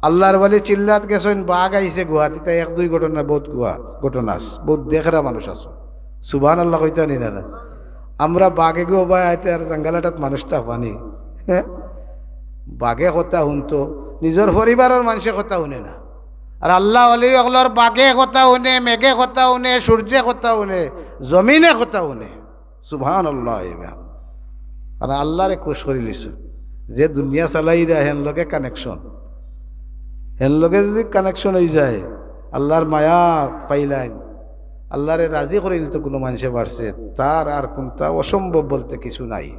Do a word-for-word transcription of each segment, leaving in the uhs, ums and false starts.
আল্লাহর ওলি চিল্লাত গেছইন, বাঘ আইছে গুহাত, ইতা এক দুই ঘটনা, বউত গুহা ঘটনা আছে, বউত দেখরা মানুষ আছে। সুবহানাল্লাহ কইতা নি না, না? আমরা বাঘে গো ভাই আইতে আর জাঙ্গালাটাত মানুষ তা পানি, হ্যাঁ? বাঘে কথা হুনতো, নিজর পরিবারর মানষে কথা হুনে না। আর আল্লাহ ওলি অকলর বাঘে কথা হুনে, মেঘে কথা হুনে, সূর্যে কথা হুনে, জমিনে কথা হুনে। সুবহানাল্লাহ। কারণ আল্লাহরে খুশ করিলিছইন। যে দুনিয়া চালাইরা হেন লগে connection, হেন লগে যদি connection অইযায়, আল্লাহর মায়া পাইলাইন, আল্লাহরে রাজি করিল তো কুনু মানষে পারছে, তার আর কুনতা অসম্ভব বলতে কিছু নাই।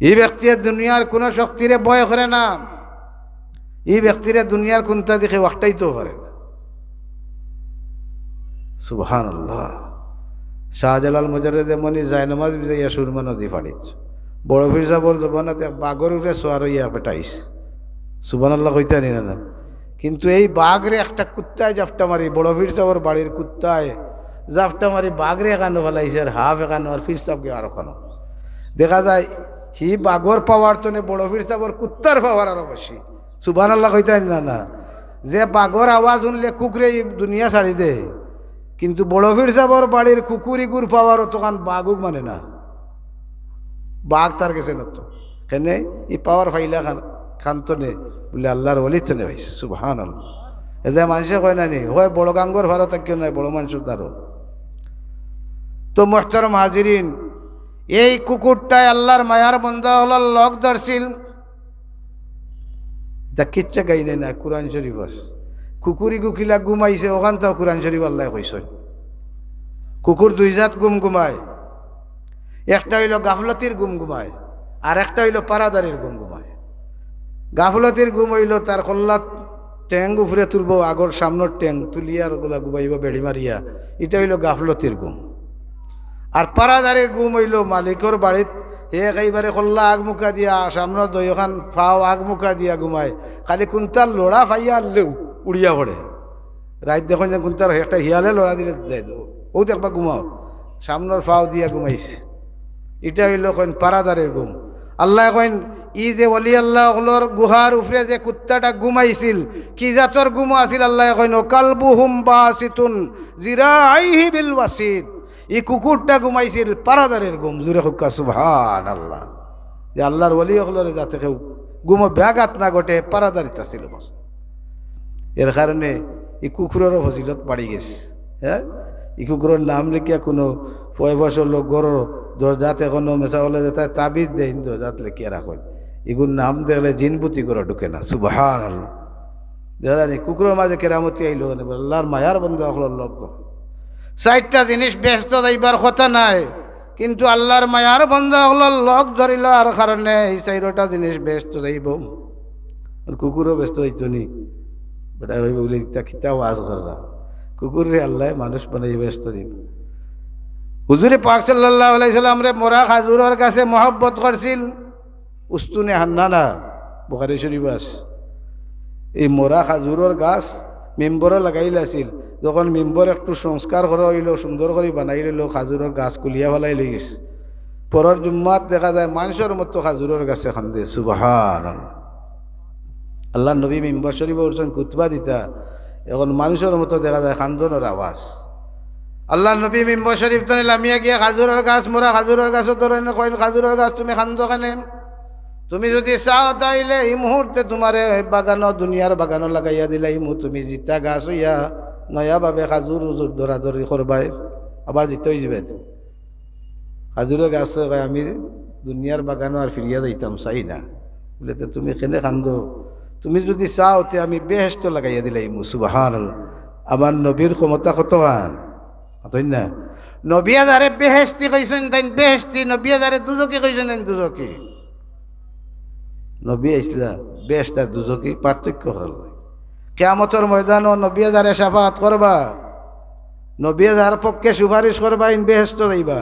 ই ব্যক্তিয়ে দুনিয়ার কুনু শক্তিরে ভয় করে না, ই ব্যক্তিরে দুনিয়ার কুনতা দেখে ওয়াকটাইতেও পারে না। সুবহানাল্লাহ। শাহজালাল মুজাররদে মনি জায়নামাজ বিছাইয়া সুরমা নদী পাড়িত। বড় পীর সাবর জমানাত এক বাঘর উপরে সোয়ার অইয়া বেটাইছে। সুবহানাল্লাহ কইতা নি না, না? কিন্তু এই বাঘরে একটা কুত্তায় জাপটা মারি, বড় পীর সাবর বাড়ির কুত্তায় জাপটা মারি বাঘরে এখানো ফালাইছে, আর হাফ এখানো, আর পীর সাব গিয়া আর ওখানো। দেখা যায়, হি বাঘর power তনে বড় পীর সাবর কুত্তার power আরো বেশি। সুবহানাল্লাহ কইতা নি না, না? যে বাঘর আওয়াজ হুনলে কুকুরে ই দুনিয়া ছাড়ি দে, কিন্তু বড় পীর সাবর বাড়ির কুকুর ইগুর power অতখান বাঘ উগ মানে না। বাঘ তার গেছে নত। কেনে? ই power পাইলা খান, খান তনে, বুলে আল্লাহর ওলি তনে পাইছে। সুবহানাল্লাহ। এ যে মানষে কয় না নি, কয় বড় গাঙ্গর ফারো থাকিও নায়, বড় মানষর দ্বারো। তো মোহতারাম হাজিরিন, এই কুকুরটায় আল্লাহর মায়ার বন্দা অকলর লগ ধরছিল। ইতা কিচ্ছা গাইনে না, কুরআন শরীফ আছে। কুকুর ইগু কিলা ঘুমাইছে, ওখানতাও কুরআন শরীফ আল্লায় কইছইন। কুকুর দুই জাত ঘুম ঘুমায়, একটা অইলো গাফলতির ঘুম ঘুমায়, আর একটা অইলো পারাদারির ঘুম ঘুমায়। গাফলতির ঘুম অইলো তার কল্লাত ঠেং উপরে তুলবো, আগর সামনর ঠেং তুলিয়া আর ওগুলা ঘুমাইবো বেড়ি মারিয়া, ইটা অইলো গাফলতির ঘুম। আর পারাদারির ঘুম অইলো মালিকর বাড়িত, হে একেবারে কল্লা আগমুখা দিয়া, সামনর দুইওখান ফাও আগমুখা দিয়া ঘুমায়, খালি কুনতার লড়া পাইয়া আনলেউ উড়িয়া পড়ে। রাইত দেখইন যে কুনতার একটা হিয়ালে লড়া দিলে যায়, অউ দেখবা ঘুমাও, সামনর ফাও দিয়া ঘুমাইছে। ইটা অইলো কইন পারাদারির ঘুম। আল্লায় কইন, ই যে ওলি আল্লাহ অকলর গুহার উপরে যে কুত্তাটা ঘুমাইছিল, কি জাতর ঘুম আছিল? আল্লায় কইন, "ওয়া কালবুহুম বাসিতুন জিরাআইহি বিল ওয়াসিদ।" ই কুকুরটা ঘুমাইছিল পারাদারির ঘুম। জুরে কউক্কা সুবহানাল্লাহ। যে আল্লাহর ওলি অকলরে যাতে কেউ ঘুমো ব্যাঘাত না ঘটে, পারাদারিত আছিল বস। এর কারণে ই কুকুররও ফজিলত বাড়ি গেছে। হ্যাঁ, ই কুকুরর নাম লেখিয়া কুনু পয়বশ লোক ঘরর দরজাত এখনো মেসা অকলে যেতা তাবিজ দেইন, দরজাত লেখিয়া রাখইন। ইগুর নাম দেখলে জিনবুতি ঘরো ঢুকে না। সুবহানাল্লাহ। দেখা যায় নি, কুকুরর মাঝে কেরামতি আইলো, মানে, আল্লাহর মায়ার বন্দা অকলর লগ। চাইরটা জিনিস বেহেস্তো যাইবার কথা নায়, কিন্তু আল্লাহর মায়ার বন্দা অকলর লগ ধরিল, আর কারণে ই চাইরোটা জিনিস বেহেস্তো যাইবো। আর কুকুরও বেহেস্তো যাইতো নি? বেটা কইবো বুলে, "ইতা কিতা ওয়াজ কররা?" কুকুররে আল্লায় মানুষ বানাইয়া বেহেস্তো দিবো। হুজুরে পাক সাল্লাল্লাহু আলাইহি সাল্লামরে মরা খাজুরর গাছে মহব্বত করছিল। উস্তুনে হান্নানা, বুখারী শরীফ আছে। এই মরা খাজুরর গাছ মিম্বরো লাগাইল আছিল। যখন মিম্বর একটু সংস্কার করা অইলো, সুন্দর করি বানাইল অইলো, খাজুরর গাছ কুলিয়া ফালাইল গেছে। পরর জুম্মাত দেখা যায় মানষর মতো খাজুরর গাছে কান্দে। সুবহানাল্লাহ। আল্লাহর নবী মিম্বর শরীফো উঠছইন খুতবা দিতা, এখন মানষর মতো দেখা যায় কান্দনর আওয়াজ। আল্লাহর নবী মিম্বর শরীফ তনে লামিয়া গিয়া খাজুরর গাছ, মরা খাজুরর গাছো ধরইন, কইন, "খাজুরর গাছ, তুমি কান্দো কেনে? তুমি যুদি চাও তাইলে ই মুহূর্তে তুমারে বাগানো, দুনিয়ার বাগানো লাগাইয়া দিলাইমু, তুমি জিতা গাছ অইয়া নয়াভাবে খাজুর উজুর ধরাধরি করবায়, আবার জিতা অইযিবায় তুমি।" খাজুরর গাছে কয়, "আমি দুনিয়ার বাগানো আর ফিরিয়া যাইতাম চাই না।" বুলে, "তে তুমি কেনে কান্দো? তুমি যুদি চাও, তে আমি বেহেস্তো লাগাইয়া দিলাইমু।" সুবহানাল্লাহ। আমার নবীর ক্ষমতা কতখান? মাতইন না? নবিয়ে যারে বেহেস্তি কইছইন, তাইন বেহেস্তি, নবিয়ে যারে দুজখি কইছইন, তাইন দুজখি। নবী আইছলা, বেহেস্ত আর দুজখি পার্থক্য করার লাগে। কিয়ামতর ময়দানো নবিয়ে যারে শাফাআত করবা, নবিয়ে যার পক্ষে সুপারিশ করবা, ইন বেহেস্তো যাইবা।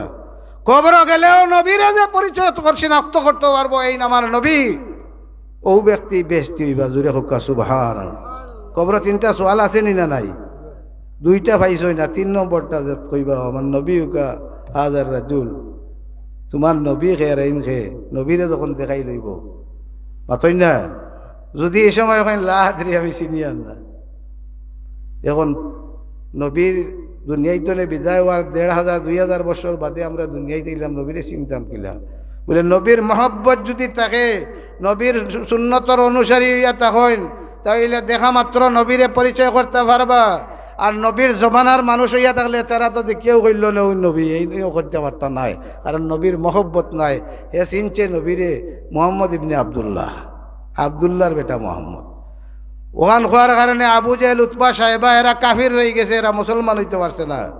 কবরো গেলেও নবীরে যে পরিচয় কর-, শিনাক্ত করতো পারবো, এইন আমার নবী, অউ ব্যক্তি বেহেস্তি অইবা। জুরে কউক্কা সুবহানাল্লাহ। কবরো তিনটা সওয়াল আছে নি না নাই? দুইটা পাইছইন না, তিন নম্বরটা যে কইবা, "আমার নবী কা হাজার রাজুল", তুমার নবী কে আর এইন কে, নবীরে যখন দেখাইল অইবো। মাতইন না? যদি এই সময় কইন, "লা আদরি, আমি চিনিয়ার না।" এখন নবীর দুনিয়াইত থনে বিদায় অওয়ার দেড় হাজার, দুই হাজার বছর বাদে আমরা দুনিয়াইত আইলাম, নবীরে চিনতাম কিলা? বলে, নবীর মহব্বত যদি থাকে, নবীর সু-, সুন্নতর অনুসারী অইয়া থাকইন, তাইলে দেখা মাত্র নবীরে পরিচয় করতা পারবা। আর নবীর জমানার মানুষ অইয়া থাকলে তারা তো দেখিয়াউ কইলো না, "অউ নবী", এইন করতা পারতা নায়, কারণ নবীর মহব্বত নাই। হে চিনছে নবীরে, মুহাম্মদ ইবনে আব্দুল্লাহ, আব্দুল্লাহর বেটা মুহাম্মদ। অখান কওয়ার কারণে আবু জেহেল, উতবা, শায়বা এরা কাফির রইগেছে, এরা মুসলমান অইতো পারছে না।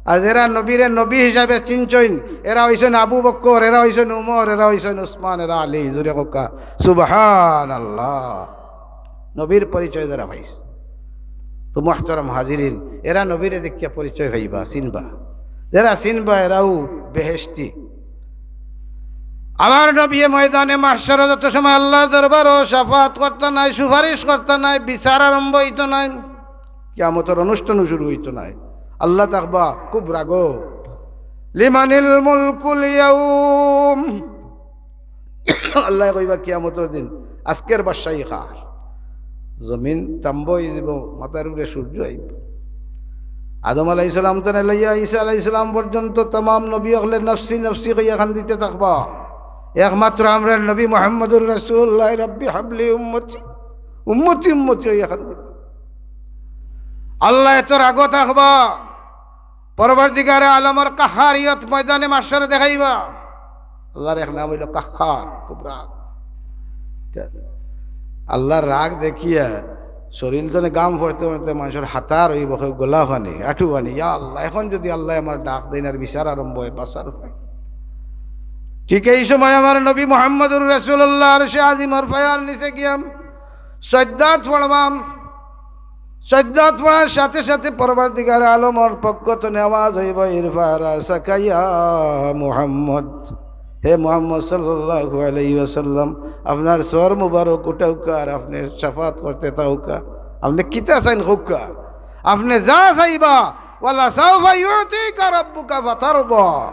আর যেরা নবীরে নবী হিসাবে চিনছইন, এরা অইছইন আবু বক্কর, এরা অইছইন উমর, এরা অইছইন উসমান, এরা আলী। জুরে কউক্কা সুবহানাল্লাহ। নবীর পরিচয় যেরা পাইছে। তো মুহতারাম হাজিরিন, এরা নবীরে দেখিয়া পরিচয় পাইবা, চিনবা। যেরা চিনবা এরাউ বেহেশতি। আমার নবীয়ে ময়দানে মাহশরো যত সময় আল্লাহর দরবারো শাফাআত করতা নায়, সুপারিশ করতা নায়, বিচার আরম্ভ অইতো নায়, কিয়ামতর অনুষ্ঠানও শুরু অইতো নায়। আল্লাহ থাকবা খুব রাগো। লিমানিল মুলকুল ইয়াউম। আল্লায় কইবা কিয়ামতর দিন, "আজকের বাদশাহী কার?" জমিন তাম্ব অইযিবো, মাথার উপরে সূর্য আইবো। আদম আলাইহিস সালাম থনে লইয়া ঈসা আলাইহিস সালাম পর্যন্ত তামাম নবী অকলে নফসি নফসি কইয়া কান্দিতে থাকবা। একমাত্র আমরার নবী মুহাম্মদুর রাসূলুল্লাহ, "রব্বি হাবলি উম্মতি, উম্মতি, উম্মতি" কইয়া কান্দিবা। আল্লায় এত রাগো থাকবা। পরওয়ারদিগারে আলমর কাহারিয়ত ময়দানে মাহশরে দেখাইবা। আল্লাহর এক নাম অইলো কাহার, খুব রাগ। আল্লাহর রাগ দেখিয়া শরীল থনে ঘাম পড়তে পড়তে মানষর হাতার অইবো, কেউ গলা পানি, আটু পানি, ইয়া আল্লাহ, এখন যদি আল্লায় আমার ডাক দেইন আর বিচার আরম্ভ অয়, বাঁচার উপায়। ঠিক এই সময় আমার নবী মুহাম্মদুর রাসূলুল্লাহ আরশে আজিমর পায়ার নিচে গিয়া সজদাত পড়বা। সজদাত পড়ার সাথে সাথে পরওয়ারদিগারে আলমর পক্ষ থনে আওয়াজ অইবো, "ইরফা রাসাকা ইয়া মুহাম্মদ।" হে মুহাম্মদ সাল্লাল্লাহু আলাইহি ওয়াসাল্লাম, আপনার সর মুবারক উঠাউক্কা আর আপনে শাফাআত করতে থাকউক্কা। আপনে কিতা চাইন কউক্কা। আপনে যা চাইবা, "ওয়ালা সাউফা ইউতিকা রাব্বুকা ফাতারদা।"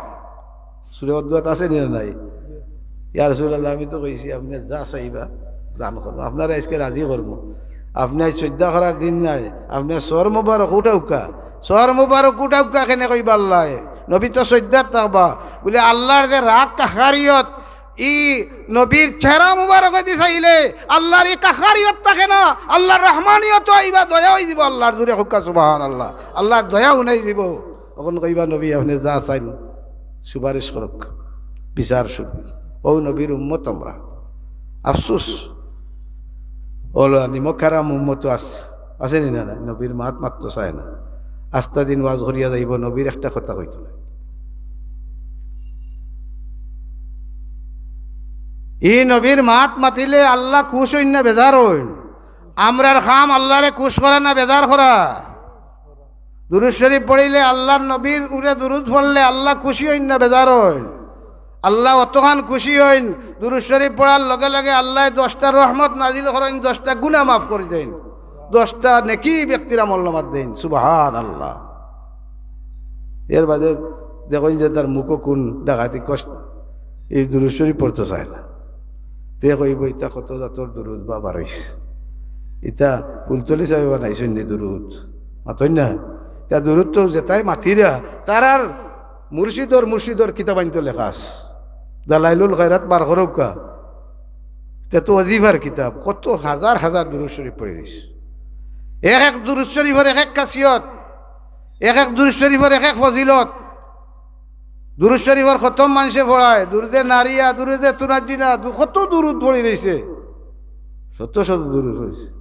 সূরা ওয়াদ্দুহাত আছে নি না নাই? ইয়া রাসূলুল্লাহ, আমি তো কইছি, আপনে যা চাইবা দান করমু, আপনারে আইজকে রাজি করমু। আপনে আইজ সজদা করার দিন নায়, আপনে সর মুবারক উঠাউক্কা, সর মুবারক উঠাউক্কা কেনে কইবা আল্লায়? নবী তো সজদাত থাকবা। বলে, আল্লাহর যে রাগ কাহারিয়ত, ই নবীর চেহারা মুবারকদি চাইলে আল্লাহর ই কাহারিয়ত থাকে না, আল্লাহর রহমানিয়ত আইবা, দয়া অইযিবো আল্লাহর। জুরে কউক্কা সুবহানাল্লাহ, আল্লাহর দয়া হুনাই যিবো। অখন কইবা, "নবী, আপনে যা চাইন, সুপারিশ করউক, বিচার শুরু।" অউ নবীর উম্মত আমরা। আফসোস, অলা নিমক হারাম উম্মত আছ-, আছে নি না নাই? নবীর মাত মাততো চায় না। আস্তা দিন ওয়াজ করিয়া যাইবো, নবীর একটা কথা কইতো না। ই নবীর মাত মাতিলে আল্লাহ খুশ অইন না বেজার অইন? আমরার কাম আল্লাহরে খুশ করা না বেজার করা? দুরূদ শরীফ পড়িলে, আল্লাহর নবীর উপরে দুরূদ পড়লে আল্লাহ খুশি অইন না বেজার অইন? আল্লাহ অতখান খুশি অইন, দুরূদ শরীফ পড়ার লগে লগে আল্লায় দশটা রহমত নাজিল করইন, দশটা গুনা মাফ করি দেইন, দশটা নেকি ব্যক্তির আমলনামাত দেইন। সুবহানাল্লাহ। এর বাদে দেখইন যে তার মুখো কুন ডাকাতি কষ্ট, এই দুরূদ শরীফ পড়তো চায় না। তে কইবো, "ইতা কত জাতর দুরূদ বা বারইছে। ইতা ফুলতলি সাবে বানাইছইন নি দুরূদ?" মাতইন না? ইতা দুরূদ তো যেতায় মাতিরা, তারার মুর্শিদর মুর্শিদর কিতাবাইন্তো লেখা আছে। দালাইলুল খায়রাত বার করউক্কা। ইতা তো ওজিফার কিতাব, কত হাজার হাজার দুরূদ শরীফ পড়ি দিছে। এক এক দুরূদ শরীফর এক এক খাসিয়ত, এক এক দুরূদ শরীফর এক এক ফজিলত। দুরূদ শরীফর খতম মানষে পড়ায়, দুরূদে নারিয়া, দুরূদে তুনাজিনা, দু-, কত দুরূদ পড়ি রইছে, শত শত দুরূদ পড়ছে।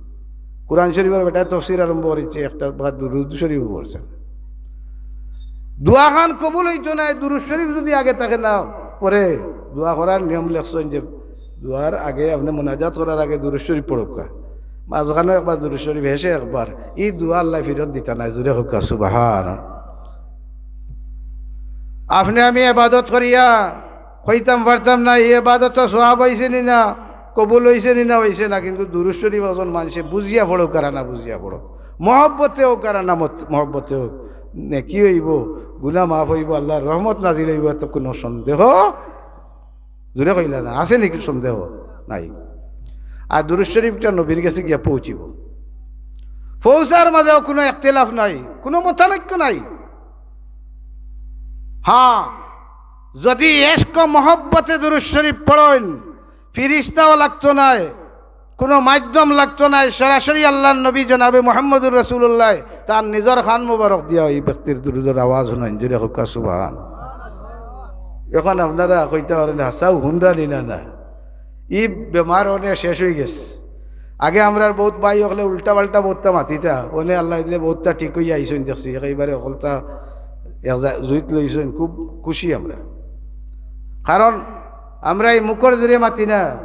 কোরআন শরীফর বেটায় তফসির আরম্ভ করিছে, একটা বার দুরূদ শরীফ পড়ছে। দোয়াখান কবুল অইতো নায়, দুরূদ শরীফ যদি আগে থাকে না পড়ে, দোয়া করার নিয়ম লেখছইন যে দোয়ার আগে, আপনে মোনাজাত করার আগে দুরূদ শরীফ পড়উক্কা। মাঝখানো একবার দুরূদ শরীফ, হেশে একবার, ই দোয়া আল্লায় ফিরত দিতা নায়। জুরে কউক্কা সুবহান। আপনে আমি ইবাদত করিয়া কইতাম পারতাম না, ই ইবাদতো সওয়াব অইছে নি না, কবুল অইছে নি না, অইছে না, কিন্তু দুরূদ শরীফ একজন মানষে বুঝিয়া পড়উক আর না বুঝিয়া পড়উক, মহব্বতে অউক আর না মত-, মহব্বতে অউক, নেকি অইবো, গুনা মাফ অইবো, আল্লাহর রহমত নাজিল অইবো, এত কুনু সন্দেহ জুরে কইলা না, আছে নি কুনু সন্দেহ? নাই। আর দুরুদ শরীফটা নবীর গেছে গিয়া পৌঁছিবো। পৌঁছার মাঝেও কুনু একতেলাফ নাই, কুনু মতানৈক্য নাই। হ্যাঁ, যদি এশক মহব্বতে দুরুদ শরীফ পড়ইন, ফিরিস্তাও লাগতো নায়, কুনু মাধ্যম লাগতো নায়, সরাসরি আল্লাহর নবী জনাবে মুহাম্মদুর রাসূলুল্লাহ তান নিজর কান মুবারক দিয়া ওই ব্যক্তির দুরুদর আওয়াজ হুনইন। জুরে কউক্কা সুবহান। এখন আপনারা কইতা পারইন, "হাছাউ হুনরা নি না?" না, ই বেমার অনে শেষ অইগেছে। আগে আমরার বউত ভাই অকলে উল্টা পাল্টা বউততা মাতিতা, অনে আল্লায় দিলে বউততা ঠিক অইয়া আইছইন দেখছি, একেবারে অকলতা এক জা-, জুইত লইছইন, খুব খুশি আমরা। কারণ আমরা ই মুখর জুরে মাতি না,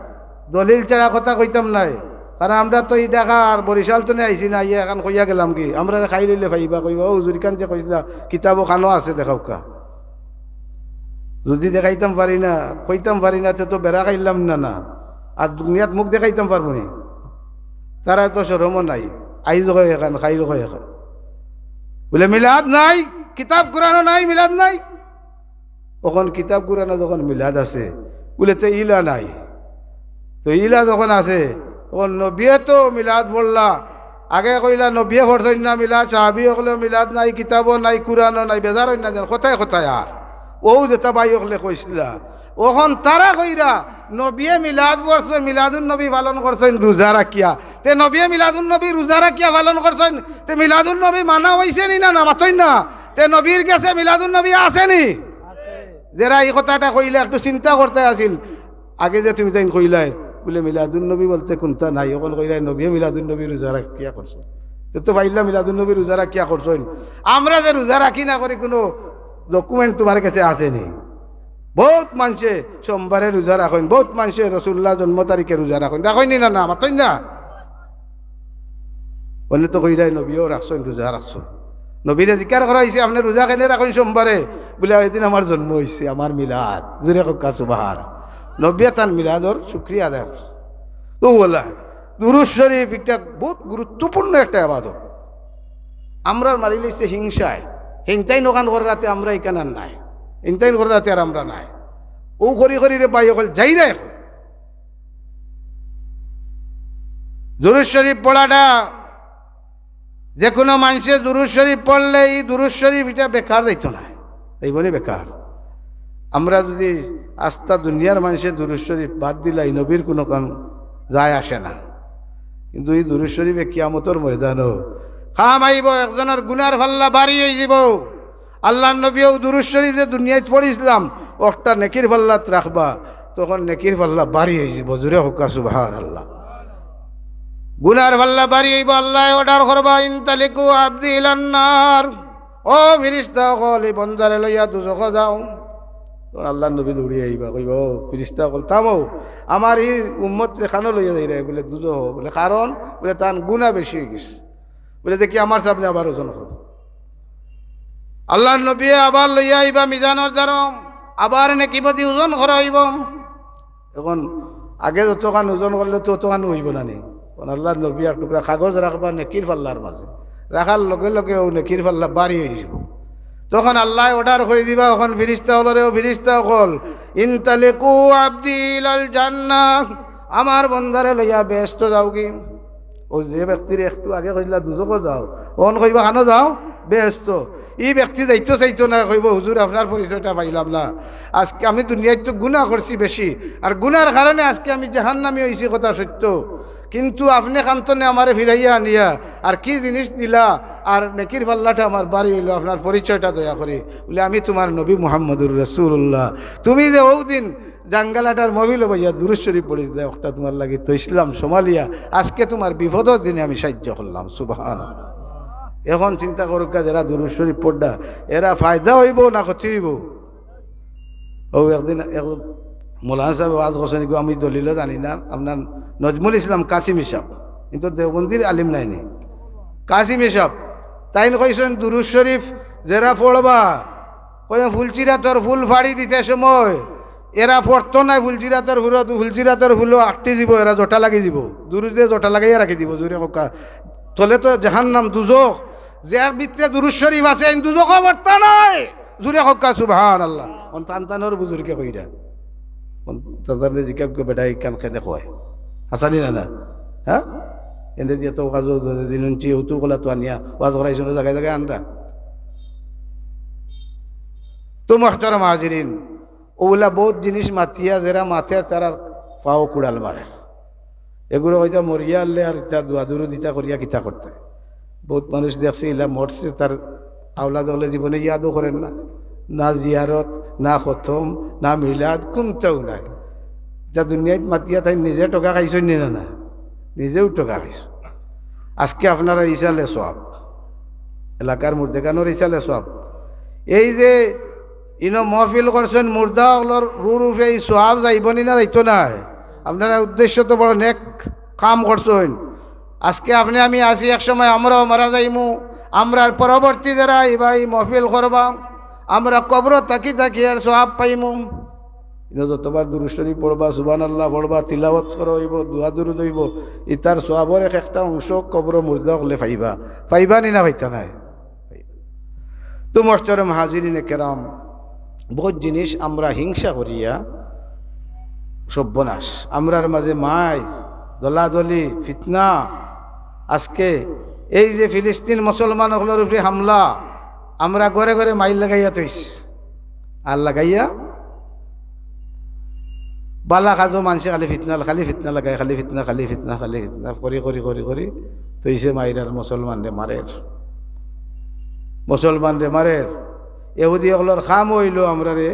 দলিল ছাড়া কথা কইতাম নায়। কারণ আমরা তো ই ঢাকা আর বরিশাল তনে আইছি না, ইয়া এখান কইয়া গেলাম কি, আমরারে খাইলিলে পাইবা, কইবা, "ও হুজুর, ইখান যে কইছিলা, কিতাবো কানো আছে, দেখাউক্কা।" যদি দেখাইতাম পারি না, কইতাম পারি না, তে তো বেড়া খাইলাম না, না। আর দুনিয়াত মুখ দেখাইতাম পারমু নি? তারার তো শরমও নাই। আইজ কয় এখান, খাইল কয় এখান। বুলে, "মিলাদ নাই, কিতাব কুরআনো নাই, মিলাদ নাই।" অখন কিতাব কুরআনো যখন মিলাদ আছে, বুলে, "তে ইলা নাই।" তো ইলা যখন আছে, অখন নবিয়ে তো মিলাদ পড়লা, আগে কইলা নবিয়ে পড়ছইন না মিলাদ, সাহাবি অকলেও মিলাদ নাই, কিতাবও নাই, কুরআনও নাই, বেজার অইন না যেন, কথায় কথায় আর। অউ যেতা ভাই অকলে কইছিলা, অখন তারা কইরা নবিয়ে মিলাদ পড়ছইন, মিলাদুন নবী পালন করছইন রোজা রাখিয়া। তে নবিয়ে মিলাদুন নবী রোজা রাখিয়া পালন করছইন, তে মিলাদুন নবী মানা অইছে নি না, না মাতইন না? তে নবীর গেছে মিলাদুন নবী আছে নি? যেরা ই কথাটা কইলা একটু চিন্তা করতে আছিল, আগে যে তুমি তাইন কইলায়, বুলে, "মিলাদুন নবী বলতে কুনতা নাই?" অখন কইলায়, "নবিয়ে মিলাদুন নবী রোজা রাখিয়া করছইন।" তে তো পাইলা মিলাদুন নবী রোজা রাখিয়া করছইন। আমরা যে রোজা রাখি না করি, কুনু document তুমার গেছে আছে নি? বউত মানষে সোমবারে রোজা রাখইন, বউত মানষে রসুলুল্লাহ জন্ম তারিখে রোজা রাখইন, রাখইন নি না, না, মাতইন না? অনে তো কইলায় নবিয়েও রাখছইন, রোজা রাখছইন। নবীরে জিকার করা অইছে, "আপনে রোজা কেনে রাখইন সোমবারে?" বুলে, "ওই দিন আমার জন্ম অইছে, আমার মিলাদ।" জুরে কউক্কা সুবহান। নবিয়ে তান মিলাদর শুকরিয়া আদায় করছইন। তো অলা, দুরুদ শরীফ একটা বউত গুরুত্বপূর্ণ একটা ইবাদত। আমরার মারিলিছে হিংসায়, হিংতাইন অখান কররাতে আমরা ইখান আর নাই, হিংতাইন কররাতে আর আমরা নাই। অউ করি করি রে ভাই অকল যাইরা অখন। দুরুদ শরীফ পড়াটা, যেকুনু মানষে দুরুদ শরীফ পড়লে ই দুরুদ শরীফ ইটা বেকার যাইতো নায়, যাইবো নি বেকার। আমরা যদি আস্তা দুনিয়ার মানষে দুরুদ শরীফ বাদ দিলাই, নবীর কুনু কাম যায় আসে না, কিন্তু ই দুরুদ শরীফে কিয়ামতর ময়দানো কাম আইবো। একজনর গুনার পাল্লা ভারি অইযিবো। আল্লাহর নবীয়ে অউ দুরুদ শরীফ যে দুনিয়াত পড়ছিলাম, অকটা নেকির পাল্লাত রাখবা, তখন নেকির পাল্লা ভারি অইযিবো। জুরে কউক্কা সুবহানাল্লাহ। গুনার পাল্লা ভারি অইবো, আল্লায় order করবা, "ইনতালিকু আবদি ইলান নার।" "ও ফিরিস্তা অকল, ই বন্দারে লইয়া দুজখো যাও।" তখন আল্লাহর নবী দৌড়িয়া আইবা, কইবা, "ও ফিরিস্তা অকল, থামো, আমার ই উম্মতরে কানো লইয়া যাইরায়?" বুলে, "দুজখো।" বুলে, "কারণ?" বুলে, "তান গুনা বেশি অইগেছে।" বুলে, "দেখি আমার সামনে আবার ওজন করো।" আল্লাহর নবীয়ে আবার লইয়া আইবা মিজানর দ্বারো, আবার নেকি বদি ওজন করা অইবো। অখন আগে যতখান ওজন করলে তো অতখান অইবো না নি? অখন আল্লাহর নবী এক টুকরা কাগজ রাখবা নেকির পাল্লার মাঝে, রাখার লগে লগে অউ নেকির পাল্লা ভারি অইযিবো। তখন আল্লায় order করি দিবা, অখন ফিরিস্তা অকলরে, "ও ফিরিস্তা অকল, ইনতালিকু আবদি ইলাল জান্নাহ, আমার বন্দারে লইয়া বেহেস্তো যাওগি।" অউ যে ব্যক্তিরে একটু আগে কইলা দুজখো যাও, অখন কইবা কানো যাও? বেহেস্তো। ই ব্যক্তি যাইতো চাইতো নায়, কইবো, "হুজুর, আপনার পরিচয়টা পাইলাম না। আজকে আমি দুনিয়াত তো গুনা করছি বেশি, আর গুনার কারণে আজকে আমি জাহান্নামী অইছি, কথা সত্য, কিন্তু আপনে কান্তনে আমারে ফিরাইয়া আনিয়া আর কি জিনিস দিলা, আর নেকির পাল্লাটা আমার ভারি অইলো, আপনার পরিচয়টা দয়া করি।" বুলে, "আমি তুমার নবী মুহাম্মদুর রাসূলুল্লাহ। তুমি যে অউ দিন জাঙ্গালাটার মবিল বইয়া দুরুদ শরীফ পড়ছিলায়, অকটা তুমার লাগি থইছলাম সামালিয়া, আজকে তুমার বিপদর দিনে আমি সাহায্য করলাম।" সুবহান। অখন চিন্তা করউক্কা, যেরা দুরুদ শরীফ পড়রা, এরা ফায়দা অইবো না ক্ষতি অইবো? অউ একদিন এক মৌলানা সাবে ওয়াজ করছইন, ইগু আমি দলিলও জানি না, আপনার নজমুল ইসলাম কাসিমি সাব, কিন্তু দেওবন্দির আলিম নায়নি, কাসিমি সাব, তাইন কইছইন, দুরুদ শরীফ যেরা পড়বা, কইছইন, ফুলচিরাতর ফুল ফাড়ি দিতে সময় এরা পড়তো নায় ফুলচিরাতর ফুল, ফুলচিরাতর ফুলো আটকি যিবো, এরা জটা লাগি যিবো, দুরুদে জটা লাগাইয়া রাখি দিবো, জুরে কউক্কা। তলে তো জাহান্নাম, দুজখ, যার ভিতরে দুরুদ শরীফ আছে, এইন দুজখো পড়তা নায়। জুরে কউক্কা সুবহানাল্লাহ। অন তান তানর বুজুর্গে কইরা। অন তান তানরে জিকাউক্কা, "বেটা, ইখান কেনে কয়?" আছানি না না? হ্যাঁ, এনে দিয়া তো ওয়াজ দিন হুনছি, অতু কলা তো আনিয়া ওয়াজ করাইছইন জাগায় জাগায় আনরা। তো মুহতারাম হাজিরিন, অউলা বউত জিনিস মাতিয়া যেরা মাতের তারার পাও কুড়াল মারে। এগুলো হয়তো মরিয়া আনলে আর ইতা দোয়া দুরুদ ইতা করিয়া কিতা করতে। বউত মানুষ দেখছি ইলা মরছে, তার আওলাদ অকলে জীবনে ইয়াদও করের না, না জিয়ারত, না খতম, না মিলাদ, কুনটাও নাই। ইতা দুনিয়াত মাতিয়া তাইন নিজে ঠকা খাইছইন নি না না? নিজেও ঠকা খাইছইন। আজকে আপনারার ইসালে সওয়াব, এলাকার মুর্দেগানর ইসালে সওয়াব। এই যে ইনো মহফিল করছইন, মুর্দা অকলর রুহর উপরে ই সওয়াব যাইবো নি না যাইতো নায়? আপনারা উদ্দেশ্য তো বড় নেক কাম করছইন। আজকে আপনে আমি আছি, এক সময় আমরাও মারা যাইমু, আমরার পরবর্তী যেরা ইবা ই মহফিল করবা, আমরা কবরো থাকি থাকি এর সওয়াব পাইমু। ইনো যতবার দুরূদ শরীফ পড়বা, সুবহানাল্লাহ পড়বা, তিলাওয়াত করা অইবো, দোয়া দুরুদ অইবো, ইতার সওয়াবর এক একটা অংশ কবরো মুর্দা অকলে পাইবা। পাইবা নি না পাইতা নায়? তো মুহতারাম হাজিরিনে কেরাম, বউত জিনিস আমরা হিংসা করিয়া সর্বনাশ। আমরার মাঝে মাইর, দলাদলি, ফিতনা। আজকে এই যে ফিলিস্তিন মুসলমান অকলর উপরে হামলা, আমরা ঘরে ঘরে মাইর লাগাইয়া থইছি। আর লাগাইয়া বালা কাজও মানষে খালি ফিতনা, খালি ফিতনা লাগায়, খালি ফিতনা, খালি ফিতনা, খালি ফিতনা করি, করি, করি, করি, তো ইসে মাইরার মুসলমানরে মারের, মুসলমানরে মারের। ইহুদি অকলর কাম অইলো আমরারে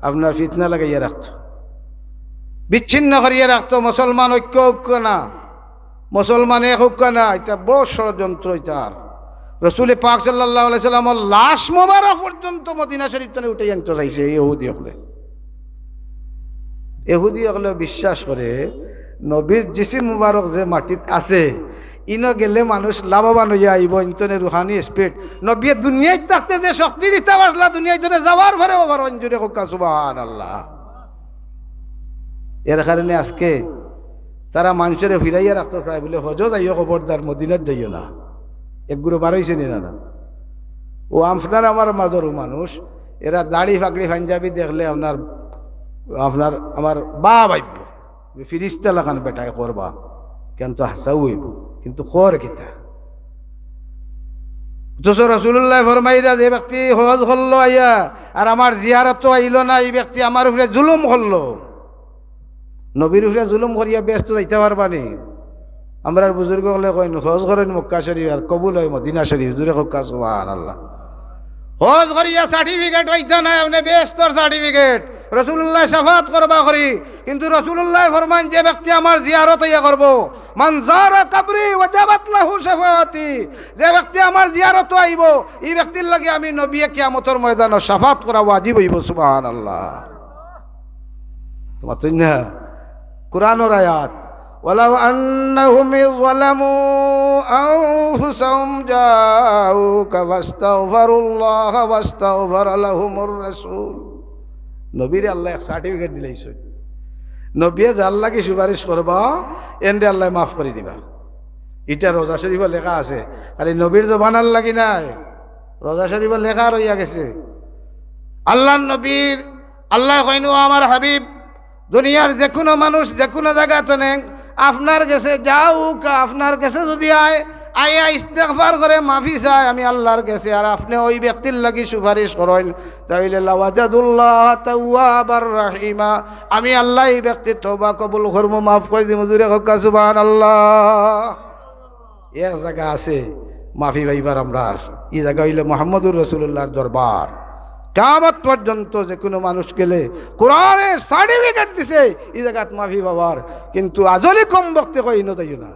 আপনার ফিতনা লাগাইয়া রাখতো, বিচ্ছিন্ন করিয়া রাখতো, মুসলমান ঐক্য অউক্কা না, মুসলমান এক অউক্কা না, ইতা বড় ষড়যন্ত্র ইতার। রসুলে পাক সাল্লাল্লাহু আলাইহি সাল্লামর লাশ মোবারক পর্যন্ত মদিনা শরীফ তনে উঠাই আনতো চাইছে এই ইহুদি অকলে। ইহুদি অকলে বিশ্বাস করে নবীর জিসিম মুবারক যে মাটিত আছে, ইনো গেলে মানুষ লাভবান অইয়া আইবো, ইনতনে রুহানি স্পিড। নবীয়ে দুনিয়াত থাকতে যে শক্তি দিতা পারছলা, দুনিয়াত তনে যাওয়ার পরেও পারবা, জুরে কউক্কা সুবহানাল্লাহ। এর কারণে আজকে তারা মানষরে ফিরাইয়া রাখতো চায় বুলে, হজো যাইও খবরদার, মদিনাত যাইও না। এক গুরু বার অইছে নি না না? ও আপনার আমার মাঝরও মানুষ, এরা দাড়ি পাগড়ি পাঞ্জাবি দেখলে আপনার, আপনার আমার বাপ আইবো, ফিরিস্তা লাখান বেটায় করবা, কিন্তু হাছাউ অইবো, কিন্তু কর কিতা? অথচ রাসূলুল্লায় ফরমাইরা, যে ব্যক্তি হজ করলো আইয়া আর আমার জিয়ারতো আইলো না, ই ব্যক্তি আমার উপরে জুলুম করলো। নবীর উপরে জুলুম করিয়া বেহেস্তো যাইতা পারবা নি? আমরার বুজুর্গ অকলে কইন, হজ করইন মক্কা শরীফ আর কবুল অয় মদিনা শরীফ। জুরে কউক্কা সুবহানাল্লাহ। হজ করিয়া সার্টিফিকেট পাইতা নায়, আপনে বেহেস্তর সার্টিফিকেট। রাসূলুল্লায় শাফাআত করবা করি, কিন্তু রাসূলুল্লায় ফরমাইন, যে ব্যক্তি আমার জিয়ারত আইয়া করবো, মান যারা কবরি ওয়াজাবাত লাহু শাফাআতি, যে ব্যক্তি আমার জিয়ারতো আইবো, ই ব্যক্তির লাগি আমি নবীয়ে কিয়ামতর ময়দানো শাফাআত করা ওয়াজিব অইবো। সুবহানাল্লাহ। তো মাতইন না? কোরআনর আয়াত, ওয়ালাউ আন্নাহুম ইয যালামু আনফুসাহুম জাউকা ফাস্তাগফারুল্লাহা ওয়াস্তাগফারা লাহুমুর রাসূল। নবীরে আল্লায় এক সার্টিফিকেট দিলাইছইন, নবীয়ে যার লাগি সুপারিশ করবা, এনরে আল্লায় মাফ করি দিবা। ইটা রোজা শরীফো লেখা আছে, খালি নবীর জবানর লাগি নায়, রোজা শরীফো লেখা রইয়া গেছে। আল্লার নবীর, আল্লায় কইন, ও আমার হাবিব, দুনিয়ার যেকুনু মানুষ যেকুনু জাগাত নেক, আপনার গেছে যাউক, আপনার গেছে যুদি আয়, আইয়া ইস্তেগফার করে মাফি চায় আমি আল্লার গেছে, আর আপনে ওই ব্যক্তির লাগি সুপারিশ করইন, তাইলে লাওয়াজাদুল্লাহা তাওয়াবার রাহিমা, আমি আল্লায় ই ব্যক্তির তওবা কবুল করমু, মাফ করি দিমু। জুরে কউক্কা সুবহানাল্লাহ। এক জাগা আছে মাফি পাইবার আমরার, ই জাগা অইলো মুহাম্মদুর রাসূলুল্লাহর দরবার। কিয়ামত পর্যন্ত যেকুনু মানুষ গেলে, কোরআনে সার্টিফিকেট দিছে ই জাগাত মাফি পাবার, কিন্তু আজলি কমবখতে কয় ইনো যাইও না।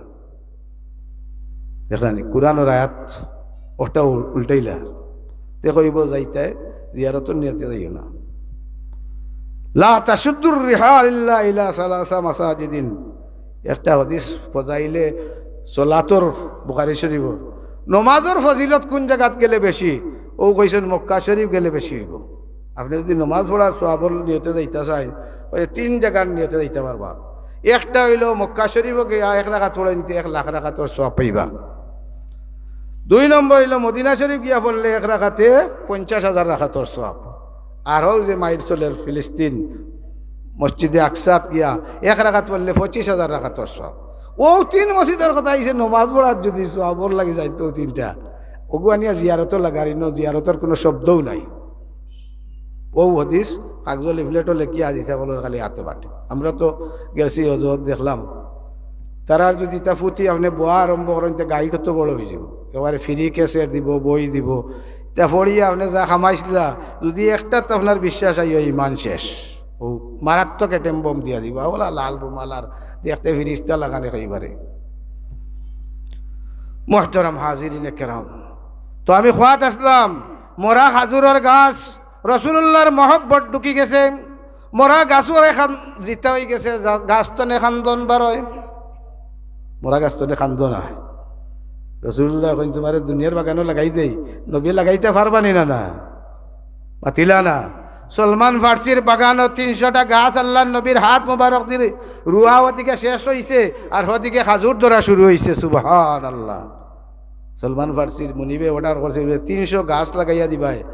দেখলানি, কোরআনর আয়াত ওটা উল-, উল্টাইলা। তে কইবো যাইতায় জিয়ারতর নিয়তে যাইও না। লা তাশুদ্দুর রিহাল ইল্লা ইলা সালাসা মাসাজিদিন। একটা হাদিস ফজাইলে সলাতর, বুখারী শরীফর, নমাজর ফজিলত কুন জাগাত গেলে বেশি? অউ কইছইন মক্কা শরীফ গেলে বেশি অইবো। আপনে যুদি নমাজ পড়ার সওয়াবর নিয়তে যাইতা চাইন, ওই তিন জাগার নিয়তে যাইতা পারবা। একটা অইলো মক্কা শরীফো গিয়া এক রাকাত পড়ইন তে এক লাখ রাকাতর সওয়াব পাইবা। দুই নম্বর অইলো মদিনা শরীফ গিয়া পড়লে এক রাকাতে পঞ্চাশ হাজার রাকাতর সওয়াব। আর অউ যে মাইল চলের ফিলিস্তিন, মসজিদে আকসাত গিয়া এক রাকাত পড়লে পঁচিশ হাজার রাকাতর সওয়াব। অউ তিন মসজিদর কথা আইছে, নমাজ পড়ার যুদি সওয়াবর লাগি যাইতো তিনটা, অগু আনিয়া জিয়ারতো লাগার, ইনো জিয়ারতর কুনু শব্দও নাই। অউ হাদিস কাগজো লিফলেটো লেখিয়া আজি ছাগলর খালি আতে বাটে। আমরা তো গেছি হজত দেখলাম, তারার যুদি ইতা ফুতি আপনে বওয়া আরম্ভ করইন, তে গাইড অত বড় অইযিবো, একেবারে ফ্রি ক্যাসেট দিবো, বই দিবো, ইতা পড়িয়া আপনে যা কামাইছলা, যুদি একটাত আপনার বিশ্বাস আইয়ো, ইমান শেষ। অউ মারাত্মক অ্যাটম বোম দিয়া দিবো, অউলা লাল রুমাল আর দেখতে ফিরিস্তা লাখান একেবারে। মুহতারাম হাজিরিনে কেরাম, তো আমি কওয়াত আছলাম, মরা খাজুরর গাছ, রসুলুল্লাহর মহব্বত ঢুকি গেছে, মরা গাছও এখান জিতা অইগেছে, যা-, গাছ তনে কান্দন বারয়, মরা গাছ তনে কান্দন আয়। রসুলুল্লায় কইন, তুমারে দুনিয়ার বাগানো লাগাই দেই, নবী লাগাইতা পারবা নি না? না, মাতিলা না। সলমান ফার্সির বাগানো তিনশোটা গাছ আল্লার নবীর হাত মোবারক দি রুয়া অদিকে শেষ অইছে, আর হদিকে খাজুর ধরা শুরু অইছে। সুবহানাল্লাহ। সলমান ফার্সির মুনিবে অর্ডার করছে, বুলে, তিনশো গাছ লাগাইয়া দিবায়,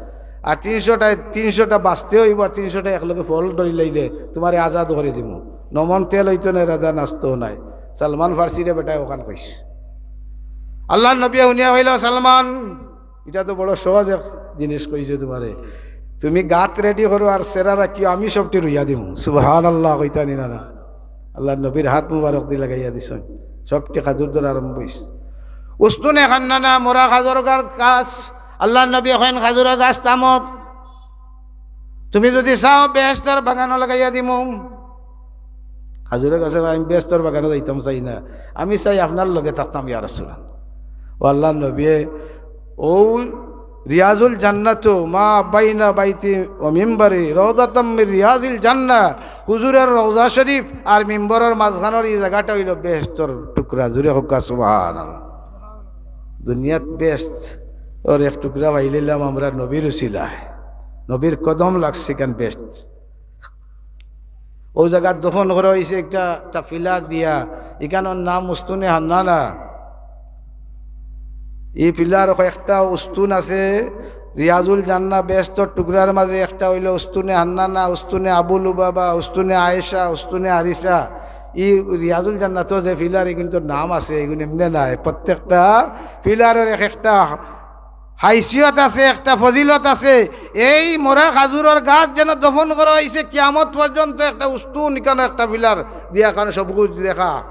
আর তিনশোটায়, তিনশোটা বাঁচতে অইবো, আর তিনশোটা একলগে ফল ধরিলাইলে তুমারে আজাদ করি দিমু। নমন তেল অইতো নায়, রাজা নাচতো নায়। সলমান ফার্সিরে বেটায় অখান কইছে। আল্লার নবীয়ে হুনিয়া কইলা, সলমান, ইটা তো বড় সহজ এক জিনিস কইছে তুমারে, তুমি গাত রেডি করো আর সেরা রাখিও, আমি সবটি রুইয়া দিমু। সুবহানাল্লাহ কইতা নি না? না, আল্লার নবীর হাত মুবারক দি লাগাইয়া দিছইন, সবটি খাজুর ধরা আরম্ভ অইছে। উস্তুনে হান্নানা, মরা খাজুরর গাছ। আল্লার নবীয়ে কইন, খাজুরর গাছ থামো, তুমি যুদি চাও বেহেস্তর বাগানো লাগাইয়া দিমু। খাজুরর গাছে কয়, আমি বেহেস্তর বাগানো যাইতাম চাই না, আমি চাই আপনার লগে থাকতাম, ইয়া রাসূলুল্লাহ। ও আল্লার নবীয়ে, অউ রিয়াজুল জান্নাত, মা বাইনা বাইতি ওয়া মিম্বারি রাউদাতাম মিন রিয়াজিল জান্নাহ, হুজুরর রওজা শরীফ আর মিম্বরর মাঝখানর ই জাগাটা অইলো বেহেস্তর টুকরা। জুরে কউক্কা সুবহানাল্লাহ। দুনিয়াত বেহেস্তর এক টুকরা পাইলাইলাম আমরা নবীর উসিলায়, নবীর কদম লাগছে ইখান বেহেস্ত। অউ জাগাত দফন করা অইছে একটা, একটা পিলার দিয়া, ইখানর নাম উস্তুনে হান্নানা। ই পিলার কয়েকটা উস্তুন আছে, রিয়াজুল জান্নাহ বেহেস্তর টুকরার মাঝে একটা অইলো উস্তুনে হান্নানা, উস্তুনে আবু লুবাবা, উস্তুনে আয়েশা, উস্তুনে আরিশা। ই রিয়াজুল জান্নাতর যে পিলার, ইগুইন্তর নাম আছে, ইগুইন এমনে নায়। প্রত্যেকটা পিলারর এক একটা হাইসিয়ত আছে, একটা ফজিলত আছে। এই মরা খাজুরর গাছ যেন দফন করা অইছে, কিয়ামত পর্যন্ত একটা উস্তুন, ইখানো একটা পিলার দিয়া কারণ সবুজ লেখা।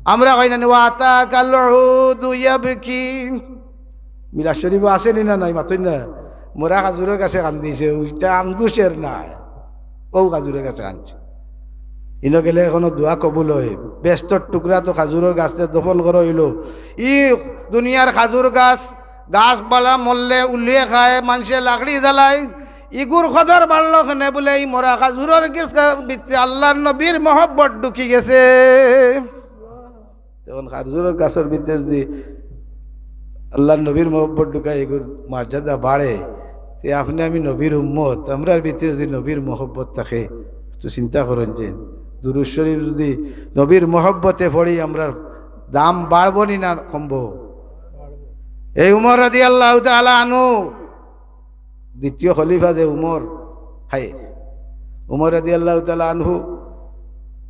আমরা কই না নি, "ওয়াতাকাল উদু ইয়াবকি"? মিলাদ শরীফো আছে নি না নাই? মাতইন না। মরা খাজুরর গাছে কান্দিছে, ইটা আমদুশের নায়। অউ খাজুরর গাছে কানছে। ইনো গেলে কুনু দোয়া কবুল অয়? বেহেস্তর টুকরা তো খাজুরর গাছে দফন করা অইলো। ই দুনিয়ার খাজুর গাছ, গাছ বালা মরলে উলিয়ে খায়, মানষে লাকড়ি জ্বালায়। ইগুর কদর বাড়লো কেনে? বুলে, ই মরা খাজুরর গাছর ভিতরে আল্লার নবীর মহব্বত ঢুকি গেছে। তখন খাজুরর গাছর ভিতরে যুদি আল্লার নবীর মহব্বত ঢুকায়, ইগুর মর্যাদা বাড়ে, তে আপনে আমি নবীর উম্মত, আমরার ভিতরে যুদি নবীর মহব্বত থাকে, তো চিন্তা করইন যে দুরূদ শরীফ যুদি নবীর মহব্বতে পড়ি, আমরার দাম বাড়বো নি না কমবো? এই উমর রাদিয়াল্লাহু তাআলা আনহু দ্বিতীয় খলিফা যে উমর, হায়, উমর রাদিয়াল্লাহু তাআলা আনহু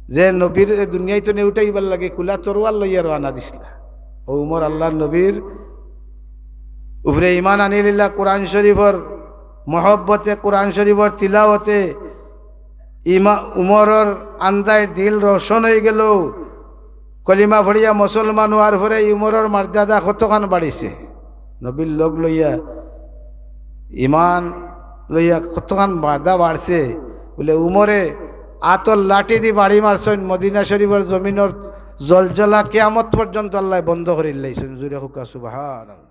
যে নবীরে দুনিয়াইত নে উঠাইবার লাগি কুলা তরোয়াল লইয়া রওয়ানা দিছলা। অউ উমর আল্লার নবীর উপরে ইমান আনিলিলা, কুরআন শরীফর মহব্বতে, কুরআন শরীফর তিলাওতে ইমা-, উমরর আন্দাইর দিল রোশন অইগেলো। কলিমা পড়িয়া মুসলমান অওয়ার পরে ই উমরর মর্যাদা কতখান বাড়িছে, নবীর লগ লইয়া, ইমান লইয়া কতখান বাধা বাড়ছে। বুলে উমরে আতর লাঠি দি বাড়ি মারছইন, মদিনা শরীফর জমিনর জলজলা কিয়ামত পর্যন্ত আল্লায় বন্ধ করিলাইছইন। জুরে কউক্কা সুবহানাল্লাহ।